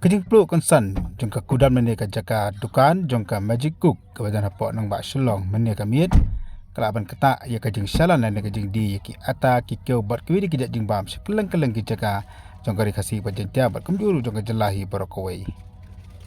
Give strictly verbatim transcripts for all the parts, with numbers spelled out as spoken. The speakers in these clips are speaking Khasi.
Ka jingpluh kongsan jong ka kudam lane ka jaka dukan jong ka Magic Cook kaba don hapoh nongbah Shillong mynne ka miet ka la ban ktah ïa ka jingshalan lane ka jingdie ïa ki ata, ki kew bad kiwei de ki jait jingbam sha kylleng kylleng ki jaka jong ka Ri Khasi bad Jaiñtia bad kumjuh ruh jong ka jylla hi baroh kawei.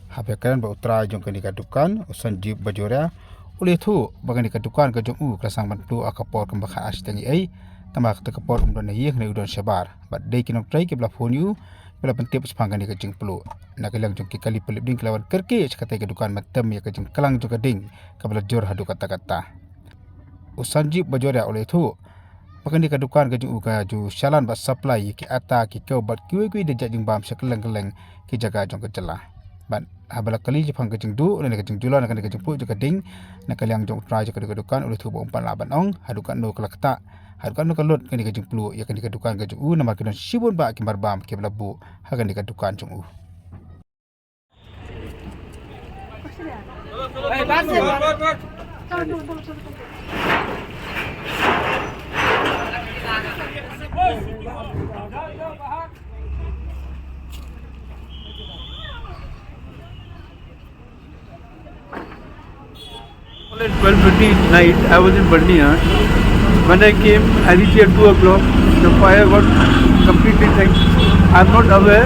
Haba ïakren bad u trai jong kane ka dukan, u Sanjeev Bajoria, u la ïathuh ba kane ka dukan ka jong u ka la sdang ban pluh ha ka por kumba khatar shiteng eiei, tangba kata ka por um don ha ïing ne u don shabar. Bad dei ki nongtrei kiba la phone ïa u, kiba la pyntip shaphang kane ka jingpluh. Na ka liang jong ki kali pynlip ding ki la wan kyrkieh sha katei ka dukan ban tem ïa ka jingklang jong ka ding kaba la jur haduh katta katta. U Sanjeev Bajoria u la ïathuh ba kane ka dukan ka jong u ka ju shalan bad supply ïa ki ata, ki kew bad kiwei kiwei de jait jingbam sha kylleng kylleng ki jaka jong ka jylla. Bad haba la kylli shaphang ka jingduh lane ka jingjulor na kane ka jingpluh jong ka ding, na ka liang jong u trai jong kane ka dukan u la ïathuh ba um pat lah ban ong haduh katno ka la ktah, haduh katno ka lut kane ka jingpluh ïa kane ka dukan ka jong u, namar ki don shibun bah ki marbam kiba la buh ha kane ka dukan jong u. At twelve thirty night, I was in Barnihat. When I came, I reached here two o'clock. The fire got completely thing. I'm not aware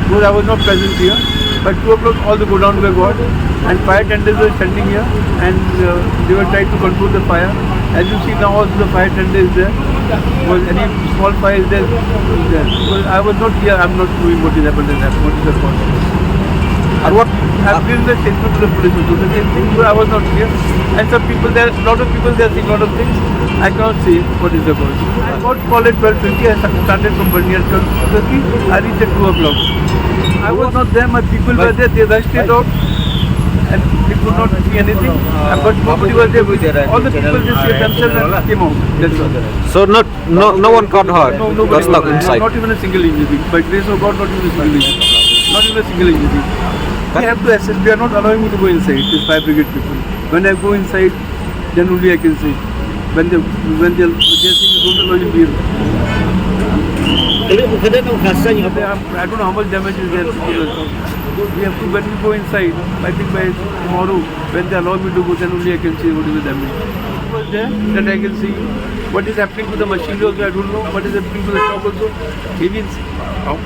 because I was not present here. But two o'clock, all the godowns were gone, and fire tenders were standing here, and uh, they were trying to control the fire. As you see now, also the fire tender is there. Was any small fire is there? Is there. Well, I was not here. I'm not knowing what is happened in that. What is the cause? And what? I've given the statement to the police also. The same thing. But I was not here. And some people there, lot of people there seeing lot of things. I cannot say what is the cause. I got call at twelve fifty. I started from Barnihat at twelve fifty. I reached at two o'clock. I was not there. My people were there. They rushed it out. And they could not see anything. Uh, but nobody was there. All the people just saved themselves and came out. That's all. So not No, no one got hurt. No, nobody got stuck inside. Not even a single injury. By grace of God, not even a single injury. Not even a single injury. We have to assist. They are not allowing me to go inside. These fire brigade people. When I go inside, then only I can see. When they, when they, they are saying don't allow him here. Kali mo kada nang hasa niyo. They have, I don't know how much damage is there. We have to, when we go inside, I think by tomorrow, when they allow me to go, then only I can see what is the damage. Was there, then I can see what is happening to the machinery also, I don't know. What is happening to the shop also? He means how,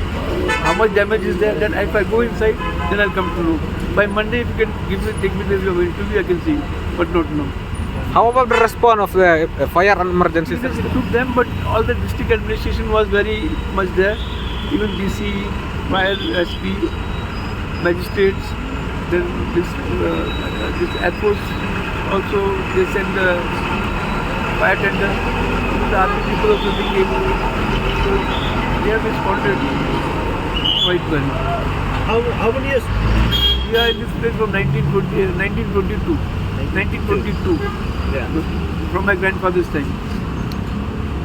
how much damage is there? Then if I go inside, then I'll come to know. By Monday, if you can give me, take me to the interview, I can see, but not now. How about the response of the uh, fire and emergency service? It took them, but all the district administration was very much there. Even D C, fire S P, magistrates, then this, uh, this air force also, they sent the fire tender. The army people also, they came. So they have responded quite well. How, how many years? We are in this place from nineteen twenty, uh, nineteen twenty-two. Nineteen twenty-two. Yeah. From my grandfather's time.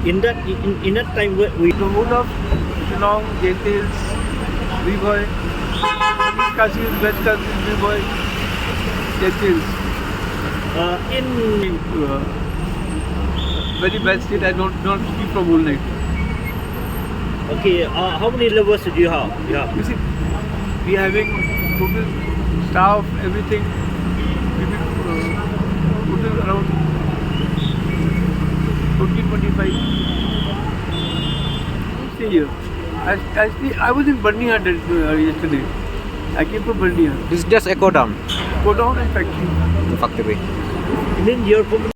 In that, in, in that time, we, we The whole of Shillong, Jaintia Hills, Ri Bhoi, East Khasi Hills, West Khasi Hills, Ri Bhoi, Jaintia Hills. Uh, in Uh, very bad state. I don't, don't sleep from whole night. Okay, uh, how many labourers do you have? You have? You see, we having total staff, everything, maybe, uh, total around twenty, twenty-five. Stay here. I, I, stay, I was in Barnihat, uh, yesterday. I came from Barnihat. This is just a godown. Godown and factory. Factory. You mean your company?